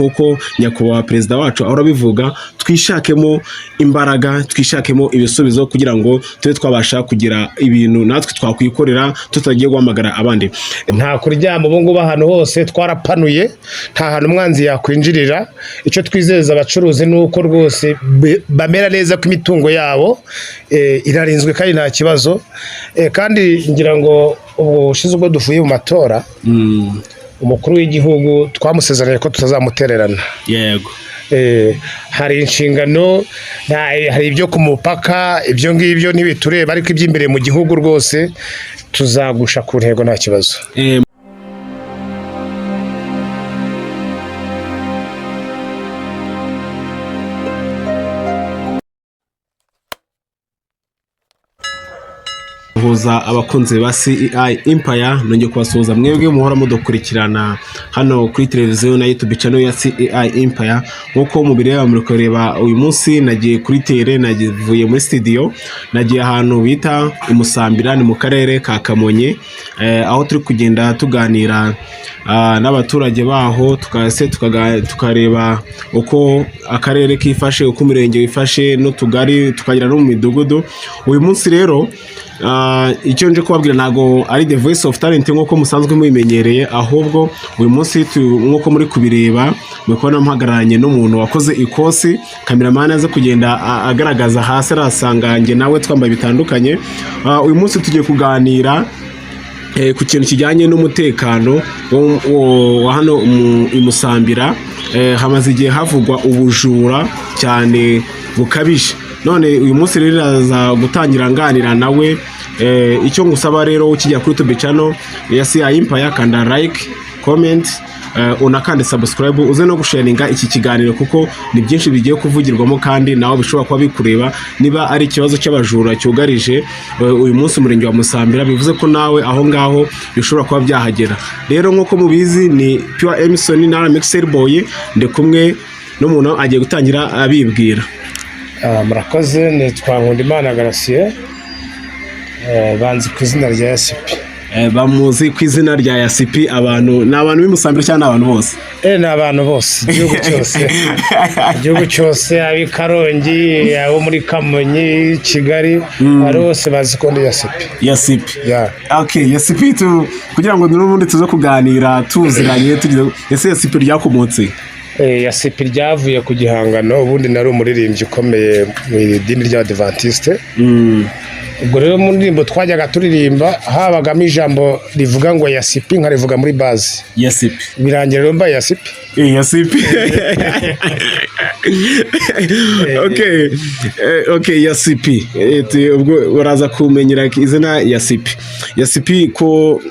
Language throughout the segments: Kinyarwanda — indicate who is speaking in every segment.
Speaker 1: Nk'uko nyakubahwa perezida wacu ahora abivuga, twishakemo imbaraga, twishakemo ibisubizo kugira ngo tube twabasha kugira ibintu natwe twakwikorera tutagiye guhamagara abandi.
Speaker 2: Nta kuryama ubu ngubu, ahantu hose twarapanuye, nta hantu umwanzi yakwinjirira. Icyo twizeza abacuruzi ni uko rwose bamera neza, ko imitungo yabo irarinzwe kandi nta kibazo. Kandi ngira ngo ubwo ushize ubwo duvuye mu matora, umukuru w'igihugu twamusezeranye ko tutazamutererana. Hari inshingano, hari ibyo ku mupaka, ibyo ngibyo ntibitureba, ariko iby'imbere mu gihugu rwose tuzagusha ku ntego, nta kibazo.
Speaker 1: Huza abakunzi ba CEI Empire, nongeye kubasuhuza mwebwe muhora mudukurikirana hano kuri televiziyo na YouTube channel ya CEI Empire. Nk'uko mubireba, muri kureba, uyu munsi nagiye kuri terrain, navuye muri studio, nagiye ahantu bita i Musambira, ni mu karere ka Kamonyi, aho turi kugenda tuganira n'abaturage baho, tukase tukareba uko akarere kifashe, uko umurenge wifashe n'utugari, tukagera no mu midugudu. Uyu munsi rero icyo nje kubabwira ntabwo ari The Voice of Talent nk'uko musanzwe mubimenyereye, ahubwo uyu munsi nk'uko muri kubireba, muri kubona mpagararanye n'umuntu wakoze ikosi. Cameraman aze kugenda agaragaza hasi, arasanga njye nawe twambaye bitandukanye. Uyu munsi tugiye kuganira ku kintu kijyanye n'umutekano wa hano i Musambira. Hamaze igihe havugwa ubujura cyane bukabije, none uyu munsi rero iraza gutangira nganira nawe. Icyo ngusaba rero, ukijya kuri YouTube channel ya CI Empire, kanda like, comment, unakande subscribe, uze no gusharinga iki kiganiro kuko ni byinshi bigiye kuvugirwamo kandi nawe bishobora kuba bikureba. Niba ari ikibazo cy'abajura cyugarije uyu munsi umurenge wa Musambira, bivuze ko nawe aho ngaho bishobora kuba byahagera. Rero nk'uko mubizi, ni Pure Emison na Mixer Boy, ndi kumwe n'umuntu agiye gutangira abibwira.
Speaker 2: Murakoze, nitwa Nkundimana Gratien, banzi ku izina rya Yasipi.
Speaker 1: Bamuzi ku izina rya Yasipi. Abantu ni abantu b'i Musambira cyangwa ni abantu bose?
Speaker 2: Ni abantu bose, igihugu cyose, igihugu cyose, ab'i Karongi, abo muri Kamonyi, Kigali, abantu bose bazi ko ndi Yasipi.
Speaker 1: Yasipi.
Speaker 2: Yeah.
Speaker 1: Okay, Yasipi, kugira ngo n'ubundi tuze kuganira tuziranye, tugize ese Yasipi ryakomotse?
Speaker 2: Yasipi ryavuye ku gihangano. Ubundi nari umuririmbyi ukomeye mu idini ry'Abadivantisite. Ubwo rero mu ndirimbo twajyaga turirimba habagamo ijambo rivuga ngo Yasipi, nkarivuga muri bass.
Speaker 1: Yasipi.
Speaker 2: Birangira rero mbaye Yasipi.
Speaker 1: Yasipi. Okay. Okay, Yasipi. Ubwo uraza kumenyera izina Yasipi. Yasipi, ko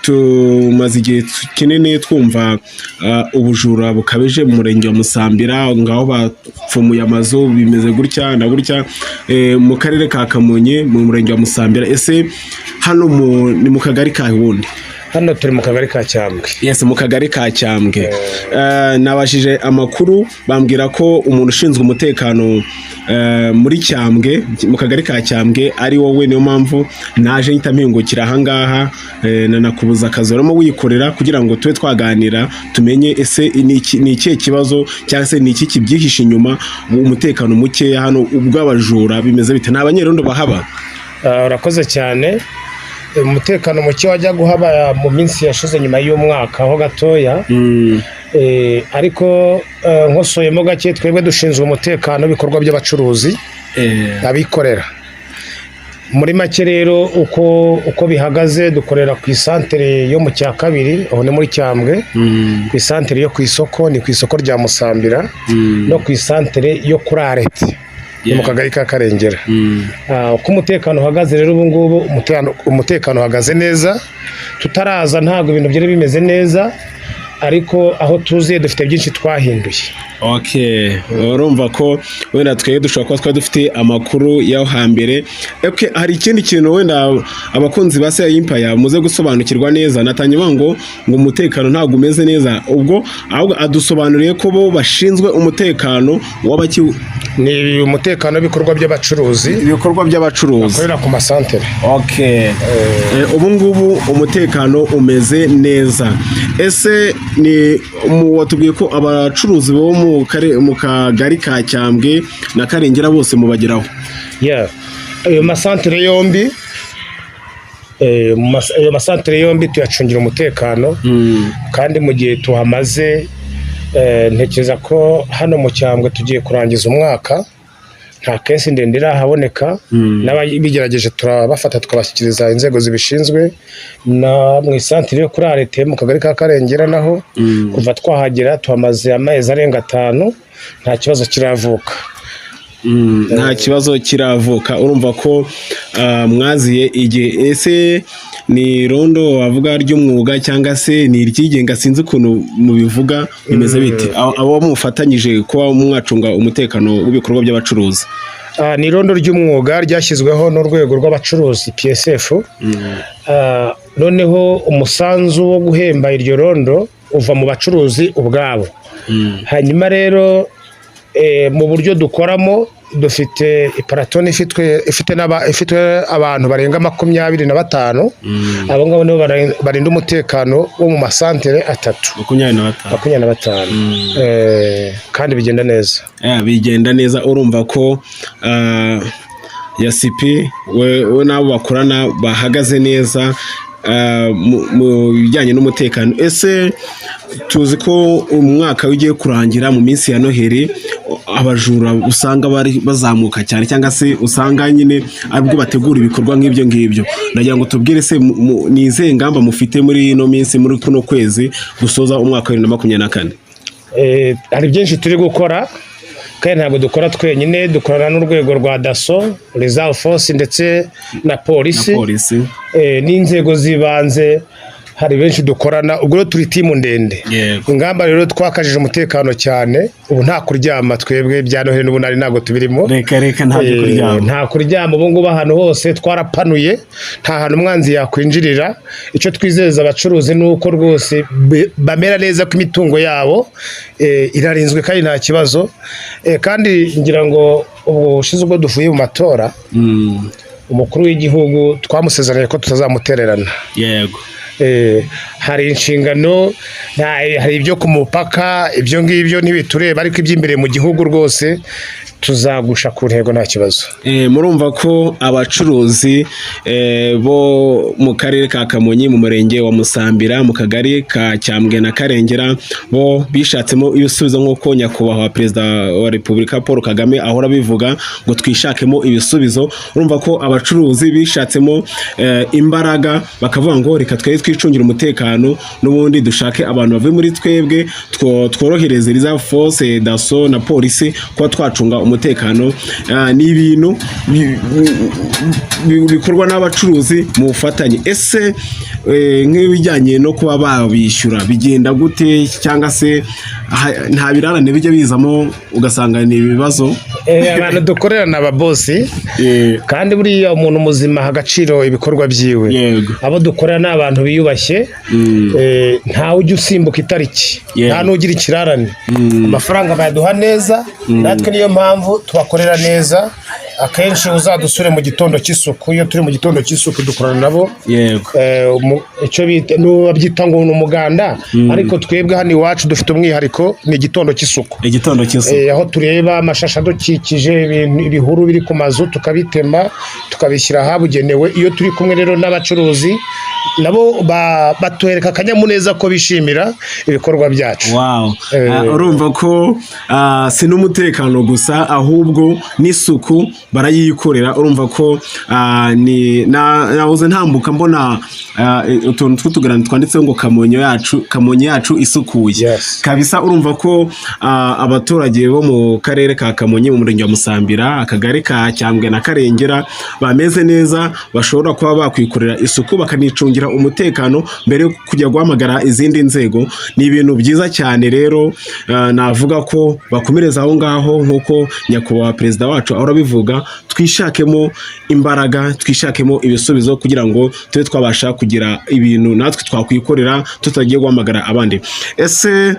Speaker 1: tumaze igihe kinini twumva ubujura bukabije mu murenge wa Musambira, ngaho bapfumuye amazu, bimeze gutya na gutya, mu karere ka Kamonyi, mu murenge wa Musambira. Ese hano ni mu kagari ka wundi?
Speaker 2: Hano turi mu kagari ka Cyambwe.
Speaker 1: Yes, mu kagari ka Cyambwe. Nabashije amakuru, bambwira ko umuntu ushinzwe umutekano muri Cyambwe, mu kagari ka Cyambwe, ari wowe. Niyo mpamvu naje mpita mpingukira ahangaha, nanakubuza akazi urimo wikorera kugira ngo tube twaganira, tumenye ese ni ikihe kibazo cyangwa se ni iki kibyihishe inyuma, umutekano mukeya hano ubw'abajura bimeze bite? Nta banyerondo bahaba?
Speaker 2: Urakoze cyane. Umutekano muke wajya guhaba mu minsi yashize nyuma y'umwaka ho gatoya. Ariko nkosoyemo gake, twebwe dushinzwe umutekano w'ibikorwa by'abacuruzi, abikorera. Muri make rero, uko bihagaze, dukorera ku isantere yo mu cya kabiri, aho ni muri Cyambwe, ku isantere yo ku isoko, ni ku isoko rya Musambira, no ku isantere yo kuri arrêt ni mu kagari ka Karengera. Uko umutekano uhagaze rero ubu ngubu, umutekano uhagaze neza. Tutaraza ntabwo ibintu byari bimeze neza, ariko aho tuziye dufite byinshi twahinduye.
Speaker 1: Okay, urumva ko wenda twebwe dushobora kuba twari dufite amakuru y'aho hambere. Okay, hari ikindi kintu wenda abakunzi ba Seya Empire muze gusobanukirwa neza. Natangiye bavuga ngo umutekano ntabwo umeze neza, ubwo ahubwo adusobanuriye ko bo bashinzwe umutekano w'abaki?
Speaker 2: Ni umutekano w'ibikorwa by'abacuruzi.
Speaker 1: Ibikorwa by'abacuruzi.
Speaker 2: Bakorera ku masantere.
Speaker 1: Okay. Ubu ngubu umutekano umeze neza. Ese Ni watubwiye ko abacuruzi bo mu kagari ka Cyambwe na Karengera bose mubageraho?
Speaker 2: Yeah. Ayo masantere yombi tuyacungira umutekano, kandi mu gihe tuhamaze, ntekereza ko hano mu Cyambwe tugiye kurangiza umwaka nta case ndende irahaboneka. N'ababigerageje turabafata tukabashyikiriza inzego zibishinzwe. Na mu isantere yo kuri arete mu kagari ka Karengera naho, kuva twahagera tuhamaze amezi arenga 5, nta kibazo kiravuka.
Speaker 1: Nta kibazo kiravuka. Urumva ko mwaziye igihe. Ese ni irondo wavuga ry'umwuga cyangwa se ni iryigenga? Sinzi ukuntu mubivuga, bimeze bite? Abo mufatanyije kuba mwacunga umutekano w'ibikorwa by'abacuruzi?
Speaker 2: Ni irondo ry'umwuga ryashyizweho n'urwego rw'abacuruzi PSF. Noneho umusanzu wo guhemba iryo rondo uva mu bacuruzi ubwabo. Hanyuma rero, mu buryo dukoramo, dufite iplatoon ifite abantu barenga 25. Abo ngabo nibo barinda umutekano wo mu masantere atatu.
Speaker 1: 25?
Speaker 2: 25. Kandi bigenda neza.
Speaker 1: Bigenda neza. Urumva ko Yasipi we n'abo bakorana bahagaze neza mu bijyanye n'umutekano. Ese tuzi ko umwaka ugiye kurangira mu minsi ya Noheli abajura usanga bari bazamuka cyane, cyangwa se usanga nyine aribwo bategura ibikorwa nk'ibyo ngibyo? Ndagira ngo tubwire se ni izihe ngamba mufite muri ino minsi, muri kuno kwezi gusoza umwaka wa 2024?
Speaker 2: Hari byinshi turi gukora, kandi ntabwo dukora twenyine, dukorana n'urwego rwa DASSO, reserve force ndetse na polisi.
Speaker 1: Na polisi.
Speaker 2: N'inzego z'ibanze. Hari benshi dukorana, ubwo rero turi team ndende. Ingamba rero, twakajije umutekano cyane. Ubu nta kuryama twebwe, bya Noheli n'ubunani ntabwo tubirimo.
Speaker 1: Reka reka, ntabyo kuryama.
Speaker 2: Nta kuryama. Ubu ngubu ahantu hose twarapanuye, nta hantu umwanzi yakwinjirira. Icyo twizeza abacuruzi ni uko rwose bamera neza, ko imitungo yabo irarinzwe kandi nta kibazo. Kandi ngira ngo ubwo bushize ubwo duvuye mu matora, umukuru w'igihugu twamusezeranye ko tutazamutererana. Hari inshingano, hari ibyo ku mupaka, ibyo ngibyo ntibitureba, ariko iby'imbere mu gihugu rwose tuzagusha ku ntego, nta kibazo.
Speaker 1: Murumva ko abacuruzi bo mu karere ka Kamonyi, mu murenge wa Musambira, mu kagari ka Cyambwe na Karengera, bo bishatsemo ibisubizo nk'uko nyakubahwa Perezida wa Repubulika Paul Kagame ahora abivuga ngo twishakemo ibisubizo. Urumva ko abacuruzi bishatsemo imbaraga, bakavuga ngo reka twere twicungire umutekano, n'ubundi dushake abantu bavuye muri twebwe, tworohereze reserve force, DASSO na polisi kuba twacunga umutekano. Ni ibintu bikorwa n'abacuruzi mu bufatanye. Ese nk'ibijyanye no kuba babishyura bigenda gute, cyangwa se nta birarane bijya bizamo ugasanga ni ibibazo?
Speaker 2: Abantu dukorera ni ababosi, kandi buriya umuntu muzima aha agaciro ibikorwa byiwe. Abo dukorera ni abantu biyubashye. Ntawe ujya usimbuka itariki, nta n'ugira ikirarane. Amafaranga bayaduha neza, natwe niyo mpamvu tubakorera neza. Akenshi uzadusure mu gitondo cy'isuku. Iyo turi mu gitondo cy'isuku dukorana nabo. Icyo bita, babyita ngo ni umuganda, ariko twebwe hano iwacu dufite umwihariko, ni igitondo cy'isuku.
Speaker 1: Igitondo cy'isuku.
Speaker 2: Aho tureba amashashi adukikije, ibintu, ibihuru biri ku mazu, tukabitema tukabishyira ahabugenewe. Iyo turi kumwe rero n'abacuruzi, nabo batwereka akanyamuneza ko bishimira ibikorwa byacu.
Speaker 1: Urumva ko si n'umutekano gusa, ahubwo n'isuku barayikorera. Urumva ko ni nahoze ntambuka mbona utuntu tw'utugarani twanditseho ngo Kamonyi yacu, Kamonyi yacu isukuye. Kabisa, urumva ko abaturage bo mu karere ka Kamonyi, mu murenge wa Musambira, akagari ka Cyambwe na Karengera, bameze neza, bashobora kuba bakwikorera isuku bakanicungira umutekano mbere yo kujya guhamagara izindi nzego. Ni ibintu byiza cyane rero. Navuga ko bakomereza aho ngaho, nk'uko nyakubahwa perezida wacu ahora abivuga, twishakemo imbaraga, twishakemo ibisubizo kugira ngo tube twabasha kugira ibintu natwe twakwikorera tutagiye guhamagara abandi. Ese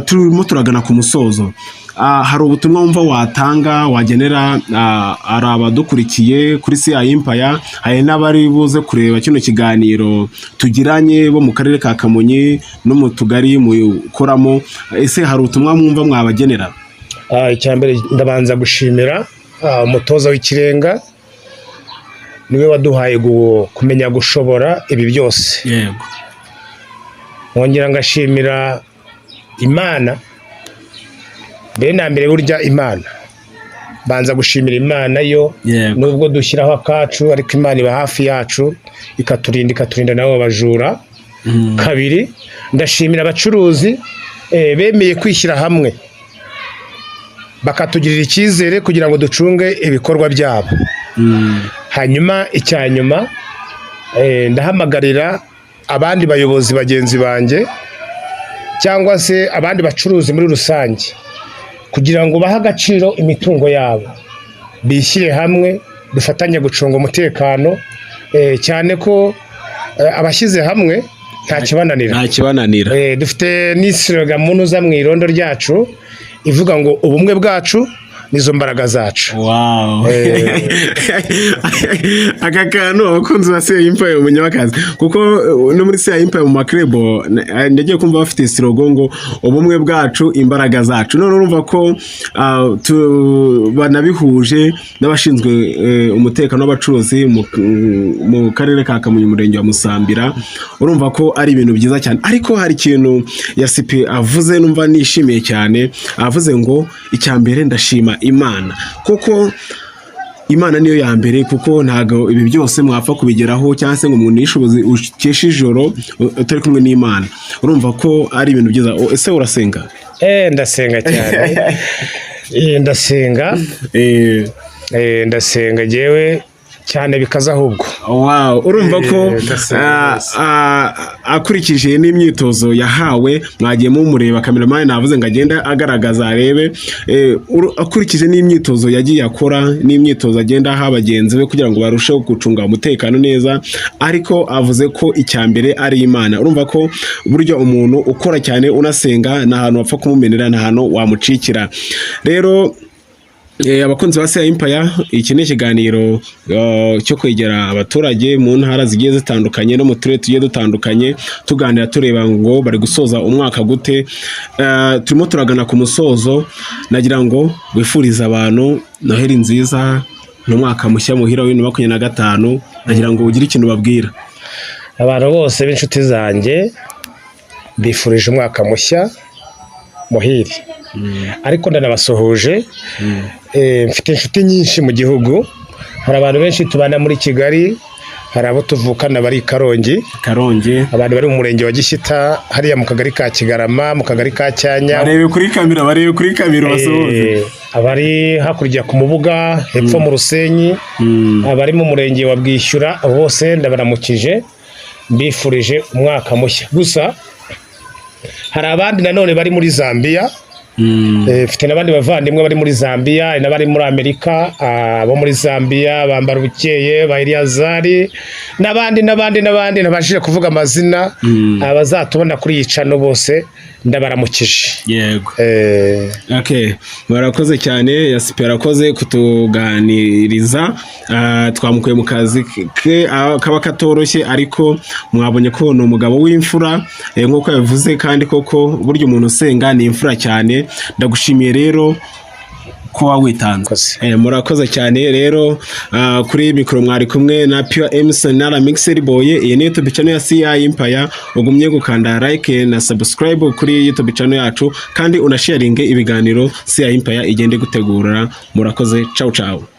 Speaker 1: turimo turagana ku musozo. Hari ubutumwa wumva watanga, wagenera hari abadukurikiye kuri CI Empire, hari n'abari buze kureba kino kiganiro tugiranye bo mu karere ka Kamonyi no mu tugari mukoramo? Ese hari ubutumwa mwumva mwabagenera?
Speaker 2: Icya mbere ndabanza gushimira umutoza w'ikirenga, niwe waduhaye kumenya gushobora ibi byose. Nkongera ngashimira Imana mbere na mbere. Burya Imana, banza gushimira Imana yo, nubwo dushyiraho akacu, ariko Imana iba hafi yacu, ikaturinda, ikaturinda nabo bajura. Kabiri, ndashimira abacuruzi bemeye kwishyira hamwe, bakatugirira icyizere kugira ngo ducunge ibikorwa byabo. Hanyuma icya nyuma, ndahamagarira abandi bayobozi bagenzi banjye cyangwa se abandi bacuruzi muri rusange kugira ngo bahe agaciro imitungo yabo, bishyire hamwe, dufatanye gucunga umutekano, cyane ko abashyize hamwe nta kibananira.
Speaker 1: Nta kibananira.
Speaker 2: Dufite n'islogan munuza mu irondo ryacu ivuga ngo: "Ubumwe bwacu nizo mbaraga zacu."
Speaker 1: Wow. Aka kantu abakunzi ba CI Empire umunyamakazi, kuko no muri CI Empire mu makrebo ndagiye kumva bafite slogan ngo: "Ubumwe bwacu, imbaraga zacu." None urumva ko banabihuje n'abashinzwe umutekano w'abacuruzi mu karere ka Kamonyi, umurenge wa Musambira. Urumva ko ari ibintu byiza cyane. Ariko hari ikintu Yasipi avuze numva nishimiye cyane. Avuze ngo: "Icya mbere ndashima Imana," kuko Imana niyo ya mbere, kuko ntabwo ibi byose mwapfa kubigeraho cyangwa se ngo umuntu yishoboze ukeshe ijoro utari kumwe n'Imana. Urumva ko ari ibintu byiza. Ese urasenga?
Speaker 2: Ndasenga cyane. Ndasenga. Ndasenga jewe cyane bikaza ahubwo.
Speaker 1: Wow, urumva ko
Speaker 2: Ndasenga rwose.
Speaker 1: Akurikije n'imyitozo yahawe, mwagiye mumureba, kameramani navuze ngo agende agaragaza arebe. Akurikije n'imyitozo yagiye akora n'imyitozo agenda aha bagenzi be kugira ngo barusheho gucunga umutekano neza, ariko avuze ko icya mbere ari Imana. Urumva ko buryo umuntu ukora cyane unasenga, nta hantu wapfa kumumenera, nta hantu wamucikira. Rero abakunzi ba CI Empire, iki ni ikiganiro cyo kwegera abaturage mu ntara zigiye zitandukanye no mu turere tugiye dutandukanye, tuganira tureba ngo bari gusoza umwaka gute. Turimo turagana ku musozo. Nagira ngo wifurize abantu Noheli nziza n'umwaka mushya muhira wa 2025. Nagira ngo ugire ikintu babwira.
Speaker 2: Abantu bose b'inshuti zanjye mbifurije umwaka mushya muhire, ariko ndanabasuhuje. Mfite inshuti nyinshi mu gihugu. Hari abantu benshi tubana muri Kigali, hari abo tuvukana bari i Karongi.
Speaker 1: Karongi.
Speaker 2: Abantu bari mu murenge wa Gishyita, hariya mu kagari ka Kigarama, mu kagari ka Cyanya.
Speaker 1: Barebe kuri kamera, barebe kuri kamera, basuhuze.
Speaker 2: Abari hakurya ku Mubuga hepfo mu Rusenyi, abari mu murenge wa Bwishyura, abo bose ndabaramukije, mbifurije umwaka mushya. Gusa hari abandi nanone bari muri Zambia. Mfite n'abandi bavandimwe bari muri Zambia, hari n'abari muri Amerika. Abo muri Zambia bambara ubukeye, ba Eliyazari n'abandi n'abandi n'abandi ntabashije kuvuga amazina, abazatubona kuri iyi channel bose ndabaramukije.
Speaker 1: Okay, barakoze cyane. Yasipi arakoze kutuganiriza. Twamukuye mu kazi ke kaba katoroshye, ariko mwabonye ko ni umugabo w'imfura, nk'uko yabivuze. Kandi koko burya umuntu usenga ni imfura cyane. Ndagushimiye rero kuba witanze.
Speaker 2: Murakoze.
Speaker 1: Murakoze cyane rero. Kuri mikoro mwari kumwe na Pure Emerson na Mixer Boy. Iyi ni YouTube channel ya CI Empire. Ugumye gukanda like na subscribe kuri YouTube channel yacu, kandi unasharinge ibiganiro CI Empire igende gutegura. Murakoze, ciao ciao.